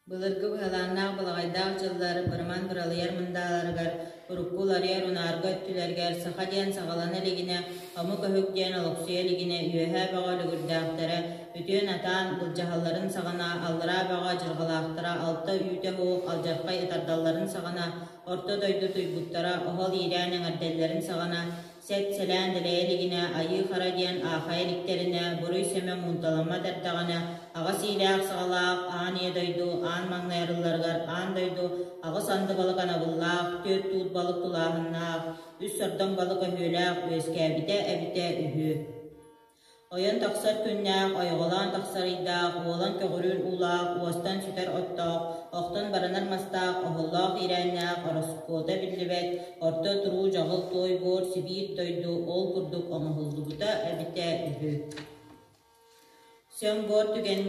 Былыргы быһылааннаах былаҕайдаах дьыллар бырыман быралыйар мындааларыгар, урукку уларыйар унаарга өттүлэригэр саха диэн саҕалана илигинэ, омук өһүк диэн олохсуйа илигинэ үөһээ бөҕө үлүгүрдээхтэрэ үтүөн-атаан былдьаһалларын саҕана, аллараа бөҕө адьырҕалаахтара алта үүтэ уһук алдьархай ытардалларын саҕана, орто дойду туйгуттара оһол иирээн эҥэрдэллэрин саҕана, Сэт-сэлээн дэлэйэ илигинэ, айыы-хара диэн аахайа иликтэринэ, буруй-сэмэ муунталаммат эрдэҕинэ, аҕыс иилээх-саҕалаах аан ийэ дойду аан маҥнай арылларыгар аан дойду аҕыс анды балык анабыллаах, түөрт туут балык тулааһыннаах, үс сордоҥ балык өһүөлээх үөскээбитэ эбитэ үһү. Ойон тахсар күннээх, ойоҕолоон тахсар ыйдаах, уолан көҕүрүүр уулаах, уостан сүтэр оттоох, охтон баранар мастаах, оһоллоох иирээннээх, ороскуота биллибэт, орто туруу дьаҕыл туой буор Сибиир дойду ол курдук оҥоһуллубута эбитэ үһү. Сөҥ буор түгэн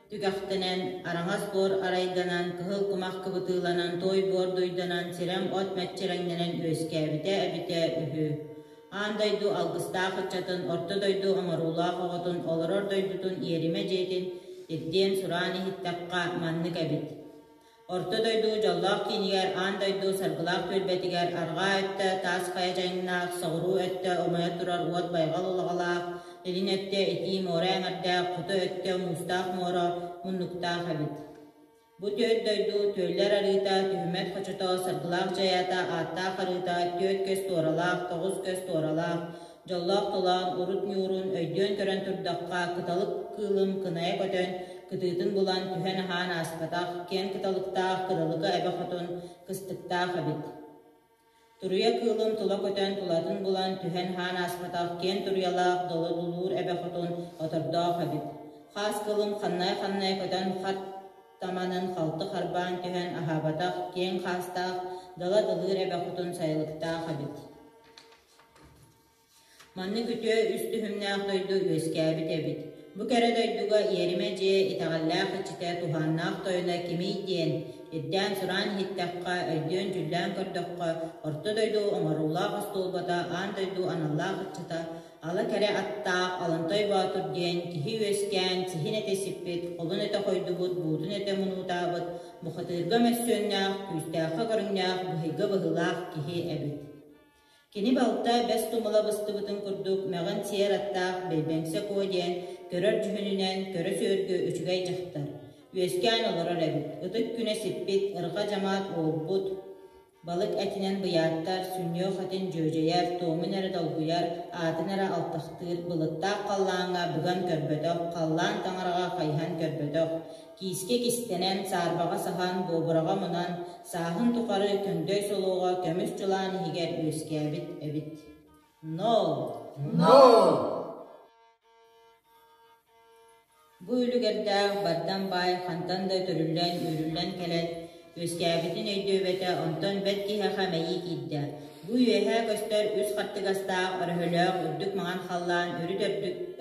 түгэхтэнэн, араҥас буор арайданан, кыһыл кумах кыбытыыланан, туой буор дуйданан, сирэм от мэччирэҥнэнэн үөскээбитэ эбитэ үһү. Аан дойду алгыстаах ыччатын, орто дойду оҥоруулаах оҕотун, олорор дойдутун иэримэ дьиэтин ирдээн сураан иһиттэххэ маннык эбит. Орто дойду дьоллоох киинигэр, аан дойду саргылаах түөлбэтигэр арҕаа өттө таас хайа дьайыҥнаах, соҕуруу өттө умайа турар уот байҕал улаҕалаах, илин өттө итии муора эҥэрдээх, хоту өттө муустаах муора муннуктаах эбит. Бу түөрт дойду түөллэр арыыта, түһүмэт хочото, саргылаах дьайаата, ааттаах арыыта, түөрт көс туоралаах, тоҕус көс туоралаах, дьоллоох тулаан, урут ньуурун өйдүөн көрөн турдахха, кыталык кыылым кынайа көтөн, кытыытын булан, түһэн аһаан ааспатах, киэҥ кыталыктаах, кыталыка эбэ хотун, кыстыктаах эбит. Туруйа кыылым тула көтөн, тулатын булан, түһэн хаан ааспатах, киэн туруйалаах, долодулуур эбэ хотун отордоох эбит. Хаас кылым ханнай-ханнай көтөн хат таманын халты харбаан түһэн аһаабатах, киэҥ хаастаах, дала дылыыр эбэ хотун сайылыктаах эбит. Маннык үтүө үс түһүмнээх дойду үөскээбит эбит. Бу кэрэ дойдуга иэримэ дьиэ итэҕэллээх иччитэ туһааннаах тойоно кимий диэн, ирдээн-сураан иһиттэххэ, өйдүөн-дьүллээн көрдөххө, орто дойду оҥоруулаах остуолбата аан дойду аналлаах ыччата ала кэрэ аттаах Алантай Боотур диэн киһи үөскээн, сиһин этэ сиппит, холун этэ хойдубут, буутун этэ мунуутаабыт, бухатыырга мөссүөннээх, күүстээххэ көрүҥнээх, быһыйга быһыылаах киһи эбит. Кини балта бэс тумула быстыбытын курдук мөҕөн сиэр аттаах Бэйбэҥсэ Куо диэн көрөр дьүһүнүнэн көрө сүөргү үчүгэй дьахтар, үөскээн олорор эбит. Ытык күнэ сиппит, ырҕа дьамаат уолбут, балык этинэн быйааттар, сүнньүөх этин дьүөдьэйэр, туомун эрэ долгуйар, аатын эрэ алтахтыыр, былыттаах халлааҥҥа быган көрбөтөх, халлаан таҥараҕа хайыһан көрбөтөх, Киискэ кистэнэн, саарбаҕа саһан, буобураҕа мунан, сааһын тухары көҥдөй солуоҕа көмүс дьулаан иһигэр үөскээбит эбит. Но! Но! Бу үлүгэрдээх бардам баай хантан да үтүрүллэн, үүрүллэн кэлэн, үөскээбитин өйдүөбэтэ, онтон бэрт киһиэхэ мэйии киирдэ. Бу үөһээ көстөр үс хаттыгастаах өрөһөлөөх үрдүк маҥан халлаан үрүт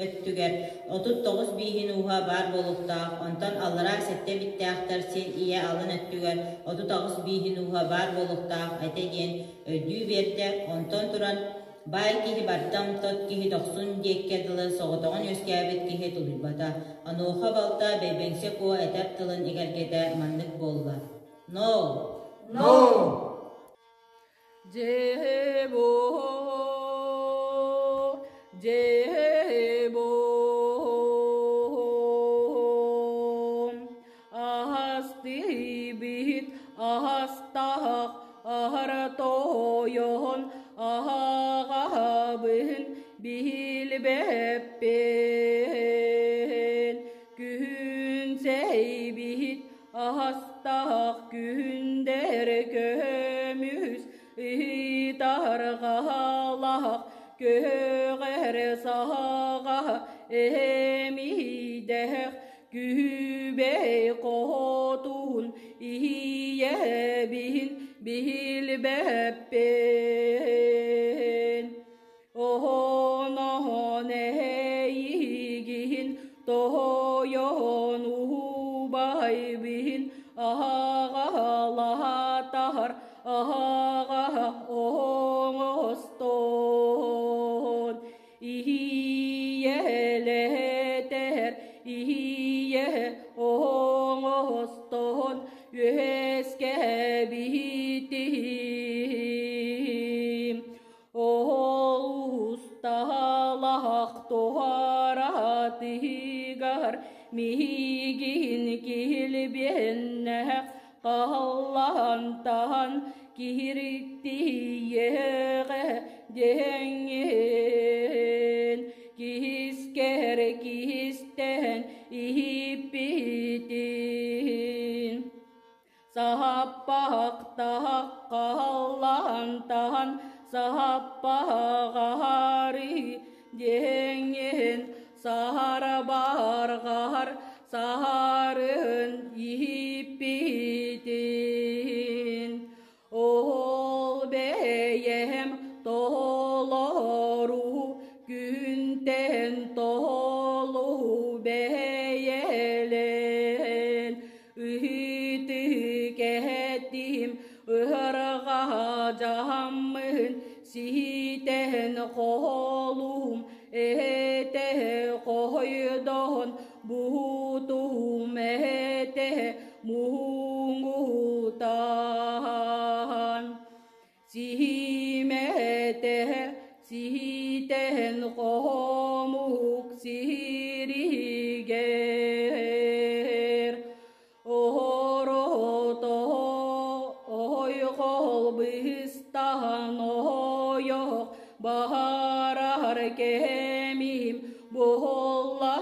өттүгэр 39 бииһин ууһа баар буолуохтаах, онтон аллараа сэттэ биттээхтэр сир ийэ алын өттүгэр 38 бииһин ууһа баар буолуохтаах этэ диэн өйдүү биэрдэ, онтон туран Баай киһи бардам, тот киһи дохсун диэккэ дылы соҕотоҕун үөскээбит киһи тулуйбата. Онуоха балта Бэйбэҥсэ Куо этэр тылын эгэлгэтэ маннык буолла: «No! No! Дьээ-боо, дьээ-боо, Аһастыыбыт аһастаах аһара тойон аһаҕаһабын билбэппин. Күһүн сэйбит аһастаах күндэр көмүс ыытарҕалаах көҕөр саҕа эмиийдэх Күбэй хоһотун иһийэбин билбэппин. Оһоноһон эһэйигин тоһойон уһубайбин аһаҕалаһатар аһаҕа оҥостон. Иһийэлэтэр, иһийэ оҥостон. үөскэбитим. Ол усталаах туоратыгар миигин килбиэннээх хааллантан кииртиэҕэ диэҥҥин киһискэр киһистэн иһиппитин. Саһаппахтаах хааллантан саһаппаҕаары диэҥҥин саһарбарҕар саһарын иһиппитин. Ол бэйэм толору күнтэн толу бэйэлэн ыһыты кэһэтим ыһырҕа дьаһаммын сиитэн холум этэ хойдон буутум этэ муҥутаан сиимэтэ сиитэн хомук сиригэр Оһорото ойхол быстаһан ойох баһарар кэмим буолла.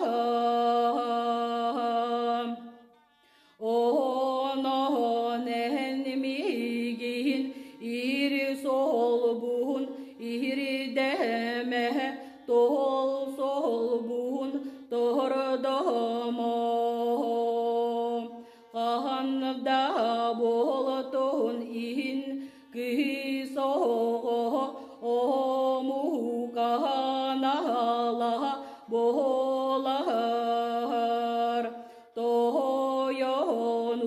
Онон эн миигин ири солбуһун иһирдэмэ тол солбуһун тордомо. Хаһан да буолтун иһин кыыс оҕо омуканалаһа буолар. Тойон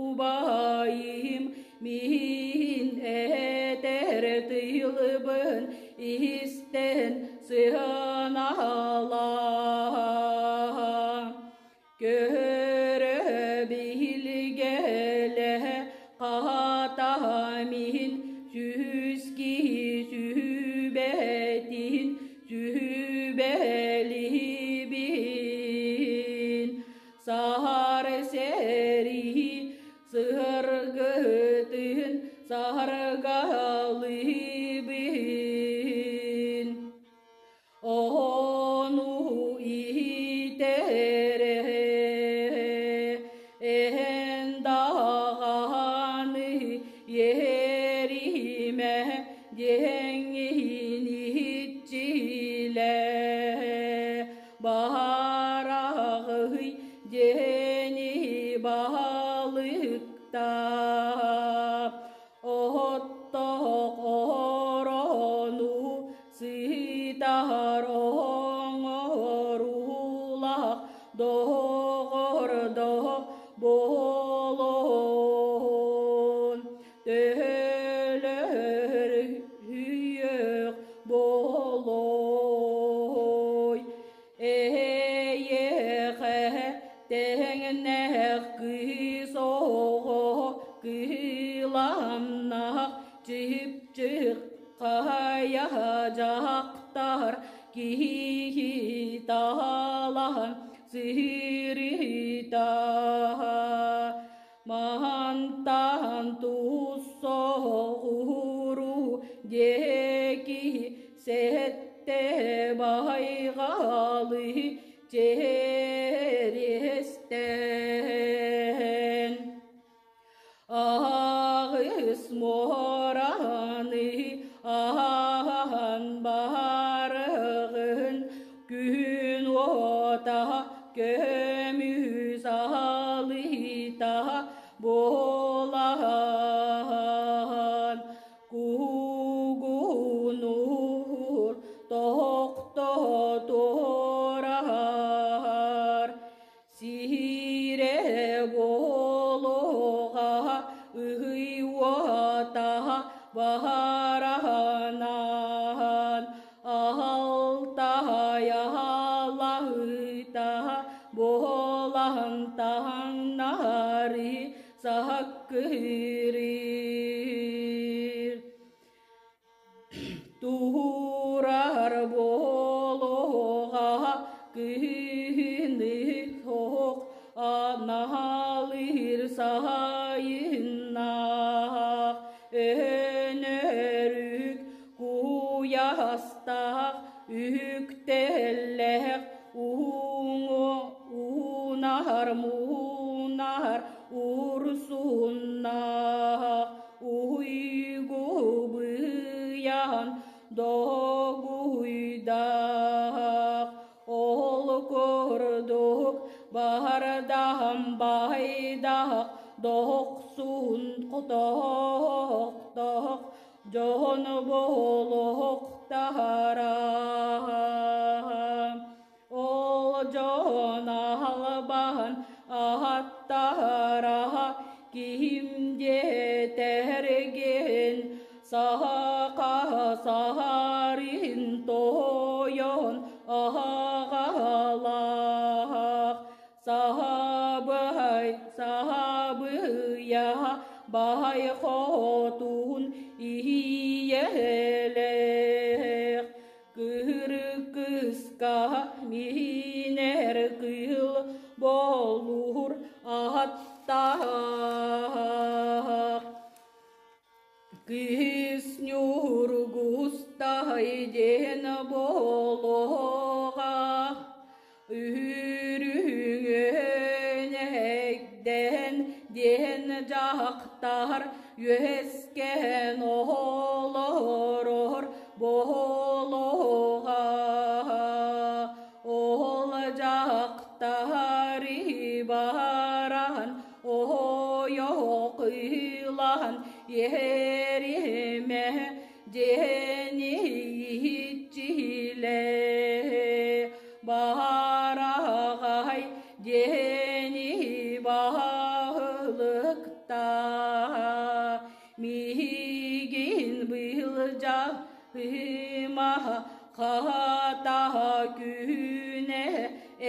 убайым мин этэр тылбын истэн сыаналаа. Көрө билгэлэ хатамин сүүс киһи сүбэтин сүбэлиибин. Саһар сэрии сыһыргытын саһаргалыыбын. Ону иһитэрэ эһэн даҕаны еримэ диэҥҥин иһиччилэ баһараҕый диэни баһылыкта оттоох орону сытар оҥоруулах доҕордоох буолуон төһөлөр үөх буолуой эйиэхэ тэҥнээх кыыс оҕо кыламнаах чыпчык хайа дьахтар киһи таалаһан сыһыырыта мантан туссоҕуру диэки сэттэ байҕалы чэриэстээн аҕыс муораны аһан барыгын күн уота көмүс алыта буолан куугунуур тохтоторар сире буолуоҕа ыһый-уота баһараһынан алтайалаһыта буолан. Кыырыыр Туурар буолуоҕа күһүнү суох аналыыр сайыннаах өнөрүк куйастаах үктэллээх уунар муунар урсуннаах уйгу быйаан догуйдаах ол курдук баардаһан байдах дохсун хотоохтоох дьон буолуохтара. Ол дьон албаһын аһаттара киһим диэтэргин саха саһарын тойон аҕалаах саһабай саһабыйа баай хотун иһийэлээх Кыргыска миинэр кыыл болуур аттаах. Кыыс Ньургустай диэн буолуоҕа, Үрүҥүн эгдэн диэн дьахтар үөскээн олорор буолуоҕа. Ол дьахтары баран ойох ылан иһэримэ дьиэни иһиччилээ баараҕай дьиэни баһылыкта миигин былдьаһыма хата күнэ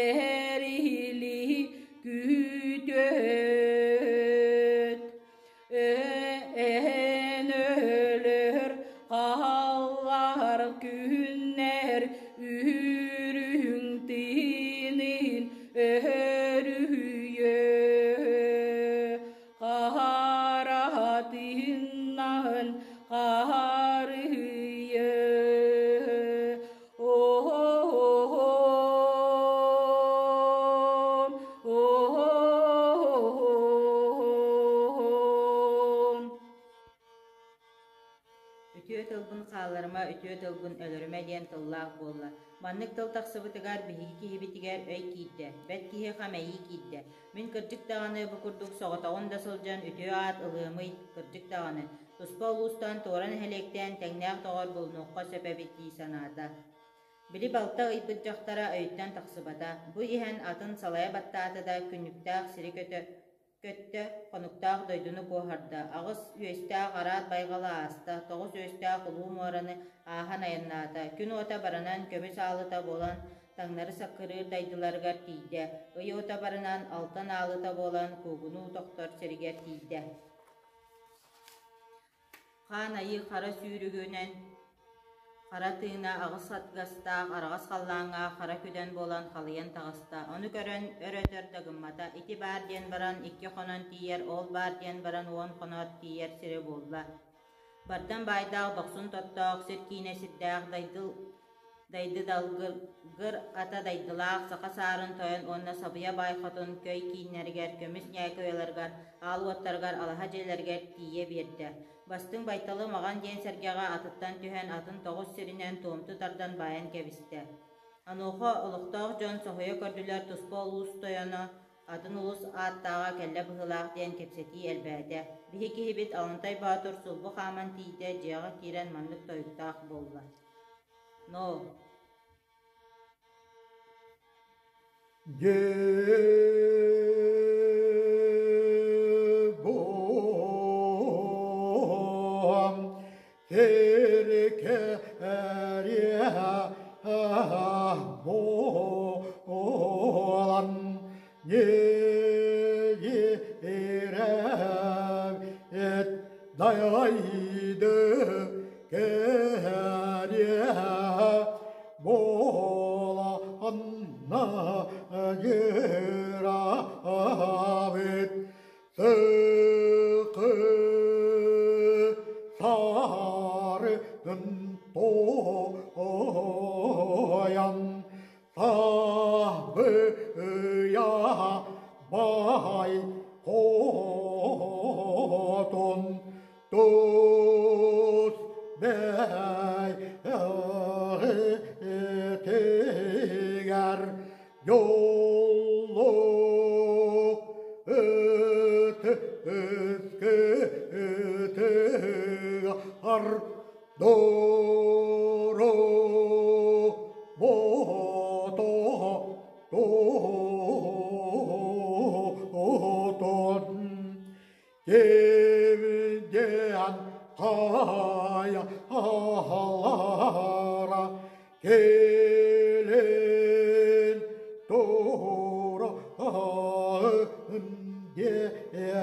эрили күүтүөт Эһэн өлөр хааллар күннэр үрүҥ тыынын өрүһүйэ хара тыыннаһын харыйа Үтүө тылбын хаалларыма, үтүө тылбын өлөрүмэ диэн тыллаах буолла. Маннык тыл тахсыбытыгар биһиги киһибитигэр өй киирдэ, бэт киһиэхэ мэйии киирдэ. Мин кырдьык даҕаны бу курдук соҕотоҕун да сылдьан үтүө аат ылыамый, кырдьык даҕаны, туспа улуустан туора нэһилиэктээн тэҥнээх доҕор булунуохха сөп эбит дии санаата. Били балта ыйбыт дьахтара өйүттэн тахсыбата, бу иһэн атын салайа баттаата да күннүктээх сири көтө көттө, хонуктаах дойдуну куоһарда, аҕыс үөстээх араат байҕалы ааста, тоҕус үөстээх улуу муораны ааһан айаннаата, күн уота баранан көмүс аалыта буолан таҥнары саккырыыр дайдыларыгар тиийдэ, ый уота баранан алтан аалыта буолан куугунуу тохтор сиригэр тиийдэ. Хаан айыы хара сүүрүгүнэн хара тыына аҕыс атгастаах араҕас халлааҥҥа хара күдэн буолан халыйан таҕыста. Ону көрөн өр-өтөр да гыммата. Ити баар диэн баран икки хонон тиийэр, ол баар диэн баран уон хоноот тиийэр сирэ буолла. Бардам баайдаах дохсун тоттоох, сир киинэ сирдээх дайдыл Дайды Далгыр ата дайдылаах саха саарын тойон уонна Сабыйа Баай Хотун көй кииннэригэр, көмүс ньээкэ уйаларыгар, аал уоттарыгар, алаһа дьиэлэригэр тиийэ биэрдэ. Бастыҥ Байталы Маҕан диэн сэргэҕэ атыттан түһэн атын тоҕус сиринэн туомту тардан баайан кэбистэ. Онуоха олохтоох дьон соһуйа көрдүлэр туспа улуус тойоно атын улуус ааттааҕа кэллэ быһыылаах диэн кэпсэтии элбээтэ. Биһи киһибит Алантай Боотур сулбу хааман тиийдэ, дьиэҕэ киирэн маннык тойуктаах буолла. No. Дебом теркере болан не Дайды кэриэ буоланна дьыраабыт сыкы сарыгын тоойан сабыйа бай хотун тус бэйэтигэр дьоллук ытыскытыгар доро бото тотон кевдеан хая ахалара келен тура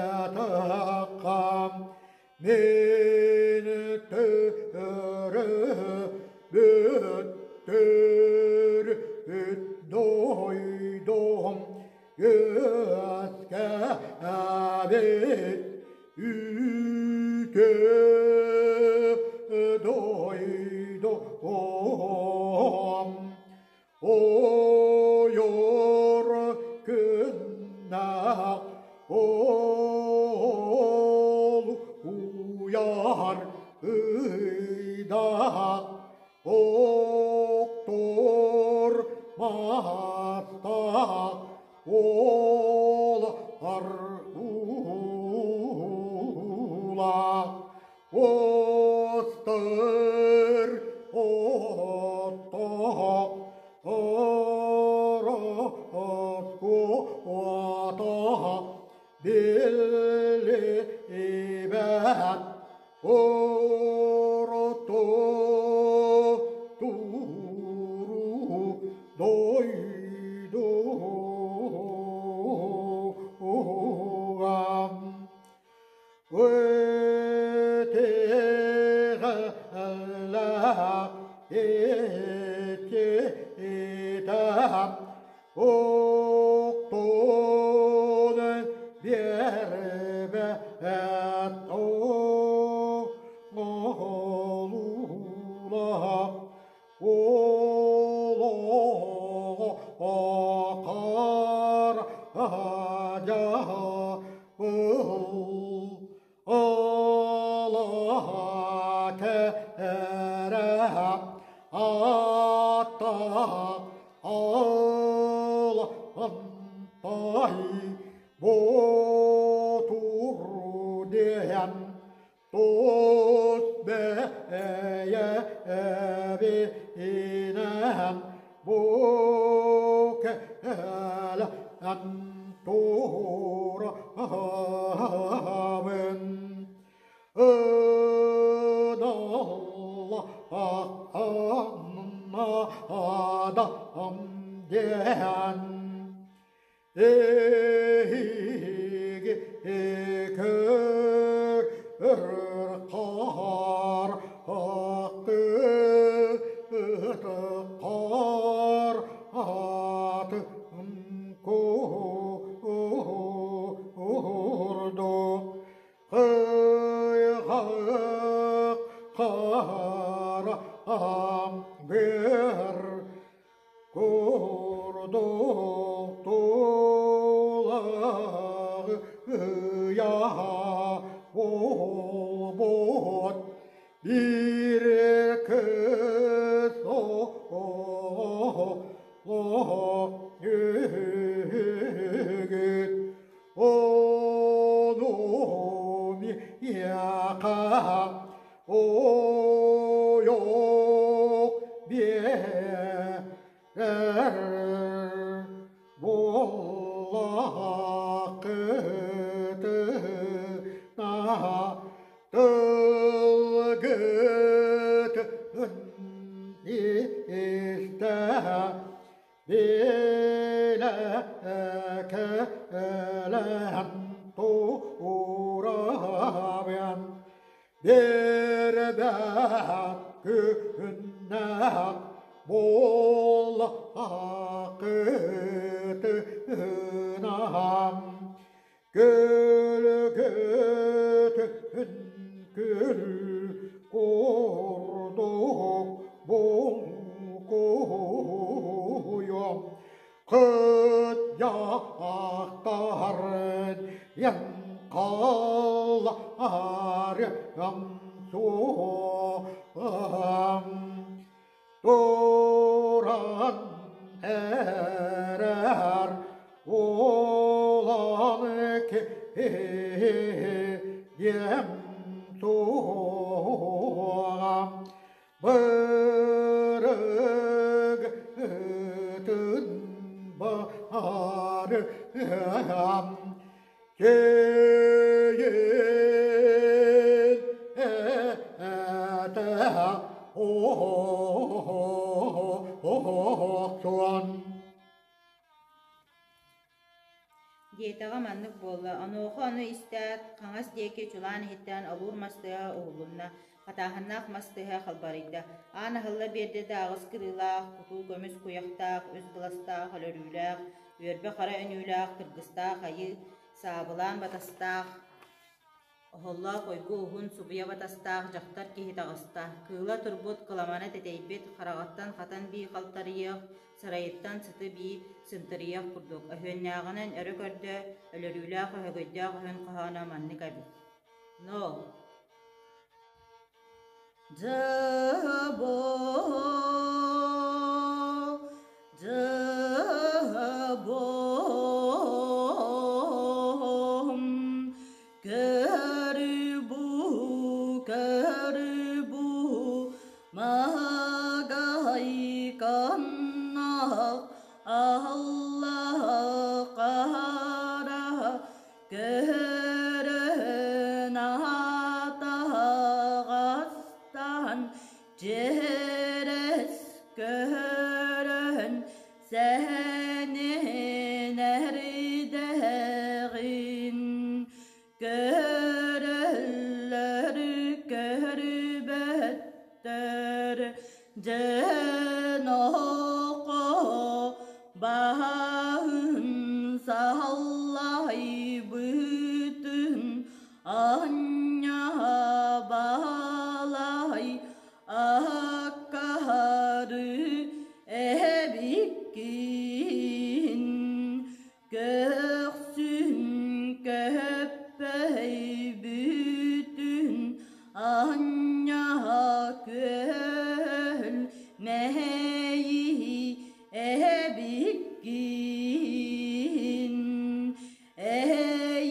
диэтакам мен төрө бүттөр үт дойдум үөскээбит үтө дойдум ойор күннэх ол уйар ыйдаах октор мастаах ол уулаах остыр оттоох ороскуотаах биллибэт орто туруу дойдугам өтеҕэлээх ититээх охтон биэрбэт оҥоһуллаах олоҕо дьаһабыл олоҕо кэрэ аттаах алантай ботур диэн тус бэйэбинэн бу кэлэн турабын Ыналлаһаннаадам диэн эһиги көр хаар хаар атын курдук кыйҕах хараам бэр курдук тулаҕыйа буолбут биир кыыс оҕолоох үһүгүт ону миэхэ ойох биэрэр буоллаххытына тылгытын истэ билэ кэлэн турабын. Биэрбэт күннээх буоллаххытына, Көлгөтүн күл курдук булкуйуом, Кытьяхтарын ен қаларым суғым. Туран эрэр улан киһиэм туһуҕа бырыгытын барыам киин этэ охсуон. Диэтэҕэ маннык буолла, онуоха ону истээт, хаҥас диэки чулаан иһиттэн олуур мас тыаһа уһулунна, хатааһыннаах мас тыаһа халбарыйда, аан аһылла биэрдэ да аҕыс кырыылаах, кутуу көмүс куйахтаах, үс быластаах, өлөрүүлээх, үөрбэ хара өнүүлээх, кыргыстаах айыы, саабылаан батастаах, Оһоллоох уйгу уһун субуйа батастаах дьахтар киһи таҕыста, кыыла турбут, кыламана тэтэйбит, хараҕыттан хатан бии халтарыйыах, сарайыттан сыты бии сынтырыйыах курдук, өһүөннээҕинэн өрө көрдө, өлөрүүлээх өһөгөйдөөх өһүн хоһооно маннык эбит: "Но Дьыбо, дьыбом, көрүбу, көрүбу, магайканнах Аллах хара Көрөн атаҕастан дьиэрэс көрөн сэһэнин эрдэҕин көрөллөр көрбөттөр дьон око баһын саһаллайбытын анньа балай аккаһары эбиккин Көхсүн көппөйбүтүн анньаһа күөл мэһэйи эбиккин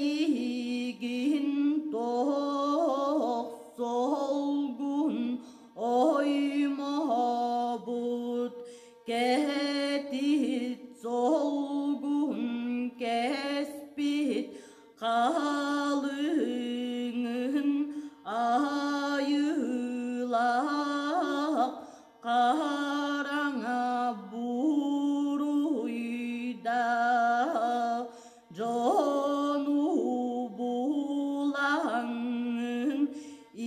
эйигин тохсолгун оймообут Кэтит солгун кэспит халыҥын айыылаах хараҥа буруйда дьону булаҥҥын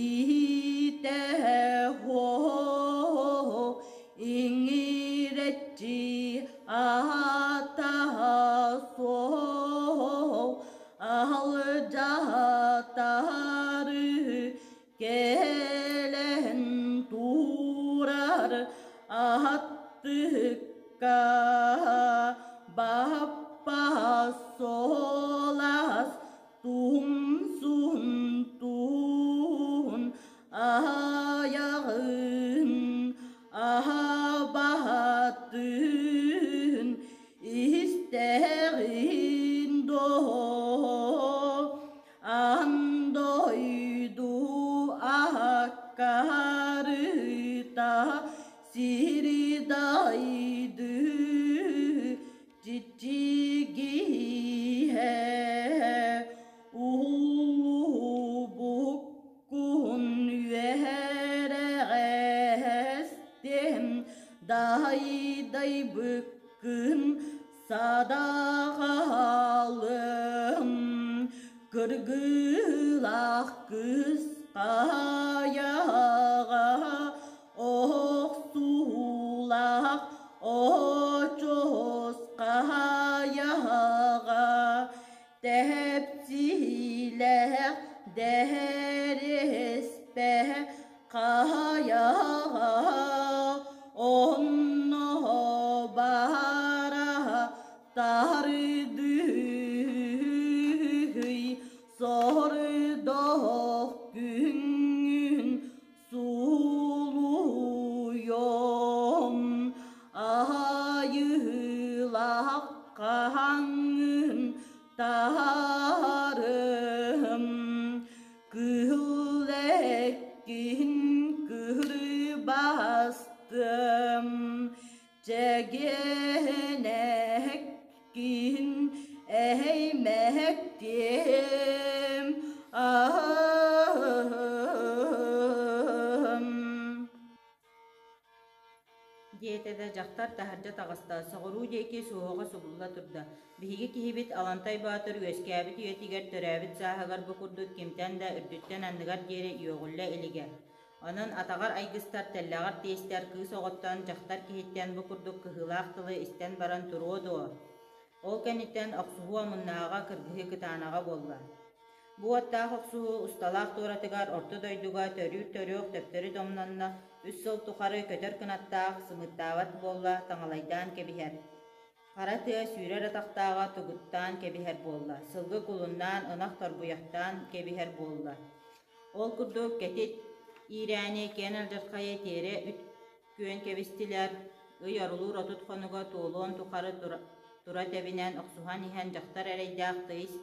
иитэ Иҥирэччи аһатаһа суох алдьатары кэлэн турар аттыкка баппа солас тумсун туун Айаҕын аһабатын истэҕин доо, аан дойду аккарыта сири дайды чиччигиһэ уллубуккун үөрэҕэстим дайдайбыккын садаҕалым кыргыылаах кыыс. хайаҕа охсуулаах очуос хайаҕа тэпсиилээх дэриспэ хайаҕа онно баара тардыый сордоох күҥҥүн сулуйом айыылаах хаһаҥын тарым кыһыл эккин кырбастым чэгиэнэккин эһэймэктиэм аһым. Диэтэ да дьахтар таһырдьа таҕыста, соҕуруу диэки суһуоҕа субулла турда. Биһиги киһибит Алантай Боотур үөскээбит үйэтигэр төрөөбүт сааһыгар бу курдук кимтэн да үрдүттэн анныгар диэри үөҕүллэ илигэ. Онон атаҕар айгыстар, тэллэҕэр тиэстэр кыыс оҕоттон, дьахтар киһиттэн бу курдук кыһыылаах тылы истэн баран туруо дуо? Ол кэнниттэн охсуһуу омуннааҕа, кыргыһыы кытаанаҕа буолла. Бу уоттаах охсуһуу усталаах туоратыгар орто дойдуга төрүүр төрүөх төптөрү домнонно, үс сыл тухары көтөр кынаттаах, сымыыттаабат буолла, таҥалайдаан кэбиһэр. Хара тыа сүүрэр атахтааҕа тугуттаан кэбиһэр буолла, сылгы кулуннаан, ынах торбуйахтаан кэбиһэр буолла. Ол курдук кэтит иирээни киэн алдьархайы тиэрэ үт күөн кэбистилэр, ый орулуур 30 хонуга туолуон тухары тура тэбинэн охсуһан иһэн дьахтар эрэйдээх тыйыс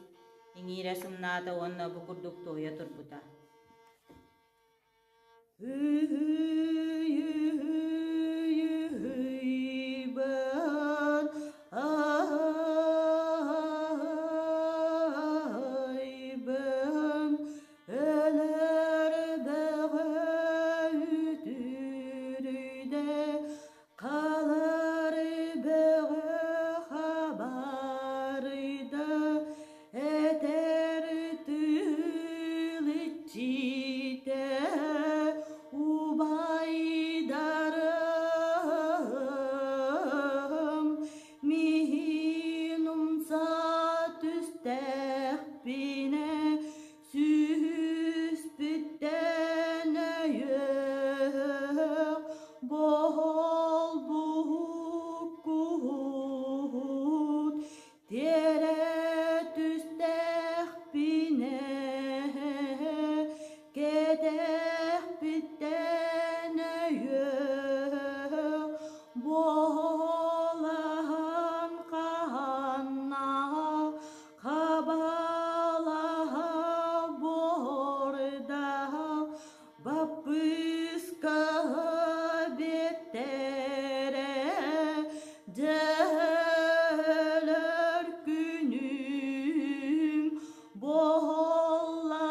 иҥиирэ сымнаата уонна бу курдук туойа турбута. Ыйбын айбын өлөр бөҕө үтүрүйдэ халар бөҕө хабарыйда этэр тыл иччитэ убайдарым миһин умса түстэхпинэ сүүспүттэн өйөөх буолбуккут тиэрэ түстэхпинэ кэтэхпиттэн өйөөх буолаһан хаһанна хабалаһа борда баппыска биттэрэ дьөлөр күнүм буолла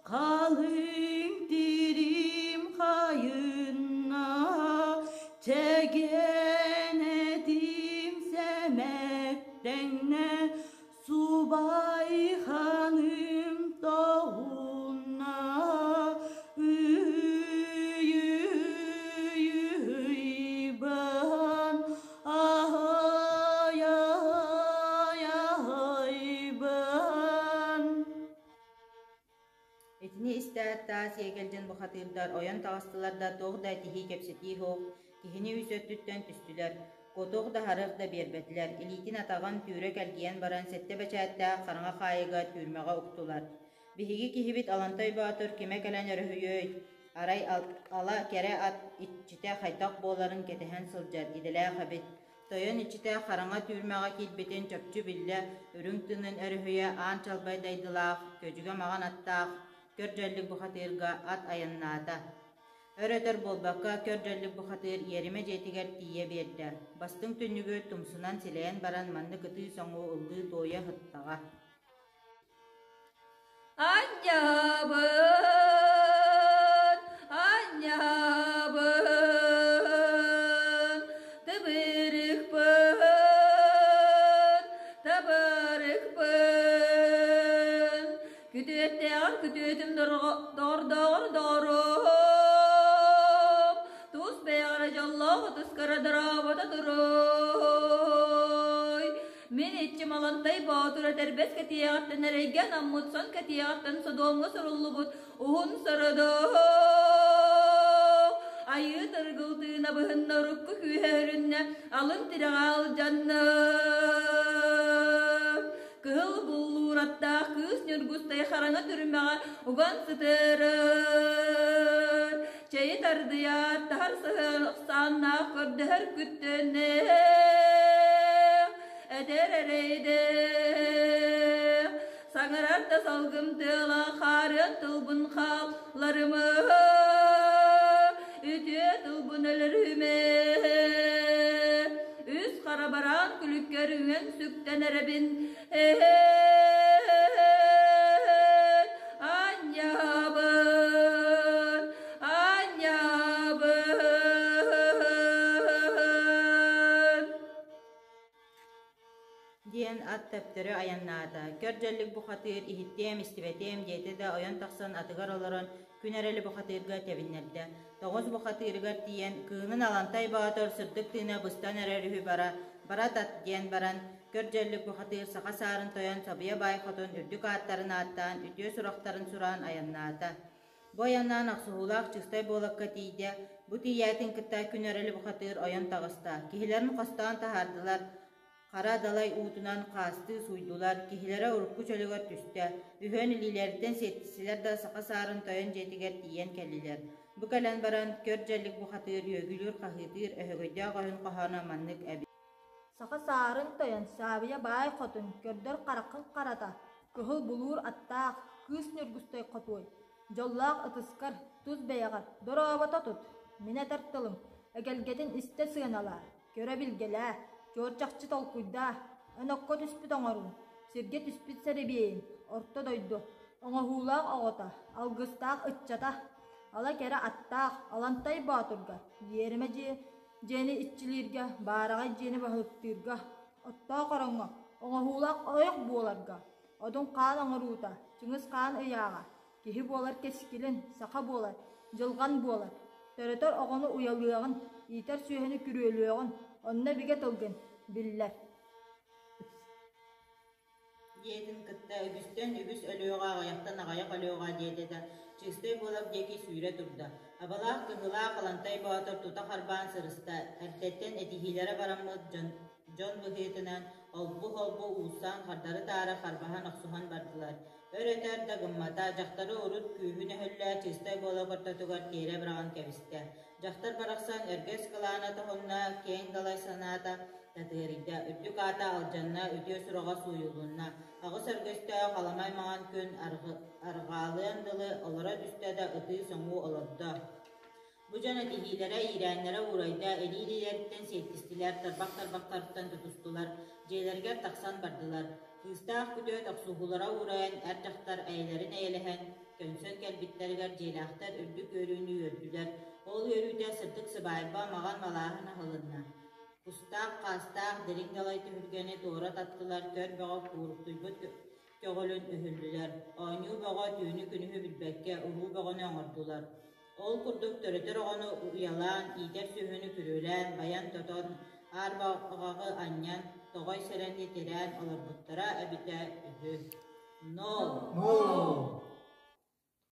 халыҥ тирим хайынна чэгиэн сэмэктэннэ субай ханым тоҕунна ыйбан аһай-айбан. Итини истээт таас иэгэлдьин бухатыырдар ойон таҕыстылар да туох да этиһии-кэпсэтии суох, киһини үс өттүттэн түстүлэр, куотуох да харыах да биэрбэтилэр, илиитин-атаҕын түүрэ кэлгийэн баран сэттэ бэчээттээх хараҥа хаайыга түүрмэҕэ уктулар. Биһиги киһибит Алантай Боотур кимэ кэлэн өрүһүйүөй, арай ала кэрэ ат иччитэ хайдах буоларын кэтэһэн сылдьар идэлээх эбит. Тойон иччитэ хараҥа түүрмэҕэ киирбитин чопчу биллэ, үрүҥ тыынын өрүһүйэ аан чалбай дайдылаах, көдьүгэ маҕан аттаах, көр дьэллик бухатыырга ат айаннаата. Өр-өтөр буолбакка көр дьэллик бухатыыр иэримэ дьиэтигэр тиийэ биэрдэ. Бастыҥ түннүгү тумсунан силэйэн баран маннык ытыы-соҥуу ыллыы-туойа сыттаҕа. Анньабын, анньабын, тыбырыкпын, табарыкпын. Дьоллоох ытыскара дорообото туруй. Мин иччим Алантай Боотур этэрбэс кэтиэҕиттэн эрэйгэ анаммыт сон кэтиэҕиттэн содуомҥа суруллубут уһун сородоох. Айыы тыргыл тыына быһынна урукку күүһэ өрүннэ, алын тирэҕэ алдьанна. Кыһыл буллуураттаах кыыс Ньургустай хараҥа түрмэҕэ уган сытырыр. Чэйи тардыйаат, таһар сааннаах көрдөһөр күттүннээх, этэр эрэйдээх. Саҥарар да салгым тыала хаарыан тылбын хаалларымы, үтүө тылбын өлөрүмэ. Үс хара бараан күлүккэр үҥэн сүктэн эрэбин, Анньабын, анньабын. Диэн ат төптөрү айаннаата. Көр дьэллик бухатыыр иһиттиэм, истибэтиэм диэтэ да ойон тахсан атыгар олорон күн эрэли бухатыырга тэбиннэрдэ. Тоҕус бухатыырыгар тиийэн, кыыһын Алантай Боотур сырдык тыына быстан эрэр үһү бара, бара тат диэн баран, көр дьэллик бухатыыр саха саарын тойон Сабыйа Баай Хотун үрдүк ааттарын ааттаан, үтүө сурахтарын сураан айаннаата. Бу айаннаан охсуһуулаах Чыстай буолакка тиийдэ, бу тиийээтин кытта күн эрэли бухатыыр ойон таҕыста. Киһилэрин хостоон таһаардылар, Хара далай уутунан хаастыы сууйдулар, киһилэрэ урукку чөлүгэр түстэ, үһүөн илиилэриттэн сиэттистилэр да саха саарын тойон дьиэтигэр тиийэн кэллилэр. Бу кэлэн баран, көр дьэллик бухатыыр үөгүлүүр-хаһыытыыр өһөгөйдөөх өһүн хоһооно маннык эбит. Саха саарын тойон, Саабыйа баай хотун, көрдөр хараххын харата, кыһыл булуур аттаах, кыыс Ньургустай хотуой, дьоллоох ытыскар, тус бэйэҕэр, дорообото тут, мин этэр тылым, эгэлгэтин истэ сыаналаа, Көрө билгэлээ, чуор чахчы толкуйдаа, эн окко түспүт оҥоруун, сиргэ түспүт сэрэбиэйин, орто дойду, оҥоһуулаах оҕото, алгыстаах ыччата, ала кэрэ аттаах Алантай Боотурга, иэримэ дьиэ дьиэни иччилииргэ, баараҕай дьиэни баһылыктыырга, оттоох ороҥҥо, оҥоһуулаах ойох буоларга, Одун хаан оҥоруута, Чыҥыс хаан ыйааҕа, Киһи буолар кэскилин, саха буолар, дьылҕан буолар. Төрөтөр оҕону уйалыаҕын, иитэр сүөһүнү күрүөлүөҕүн, онно бигэ тылгын биллэр. Диэтин кытта үгүстэн үгүс өлүөҕэ, аҕыйахтан аҕыйах өлүөҕэ диэтэ да, Чыыстай буолар диэки сүүрэ турда. Абалаах кыһыылаах Алантай Боотур тута харбаан сырыста, эрдэттэн этиһиилэрэ бараммыт дьон, дьон быһыытынан олбу-холбу уусаан хардары-таары харбаһан охсуһан бардылар. Өр-өтөр да гыммата, дьахтары урут күүһүн өһүллэ чыыстай буола ортотугар тиэрэ быраҕан кэбистэ. Дьахтар барахсан өргөс кылаана тоһунна, киэҥ далай санаата татыарыйда, үрдүк аата алдьанна, үтүө сураҕа сууйулунна. Аҕыс өргөстөөх аламай маҥан күн арҕаалыан дылы олоро түстэ да ытыы-соҥуу олордо. Бу дьон этиһиилэрэ, иирээннэрэ уурайда, илии-илиилэриттэн сиэттистилэр, тарбах-тарбахтарыттан тутустулар, дьиэлэригэр тахсан бардылар. Кыыстаах күтүөт охсуһуулара уурайан, эр дьахтар эйэлэрин эйэлэһэн, көмсөн кэлбиттэригэр дьиэлээхтэр үрдүк үөрүүнү үөрдүлэр. Ол үөрүүтэ сырдык сыбаайба маҕан малааһын аһылынна. Кустаах, хаастаах дириҥ далай түһүлгэни туора таттылар, көр бөҕө кууруктуйбут көҕүлүн өһүллүлэр, оонньуу бөҕө түүнү-күнүһү билбэккэ уруу бөҕөнү оҥордулар. Ол курдук төрөтөр оҕону уйалаан, иитэр сүөһүнү күрүөлээн, байан-тотон, аар баҕаҕы анньан, тоҕой сэрэни тирээн олорбуттара эбитэ үһү. Нол! Нол!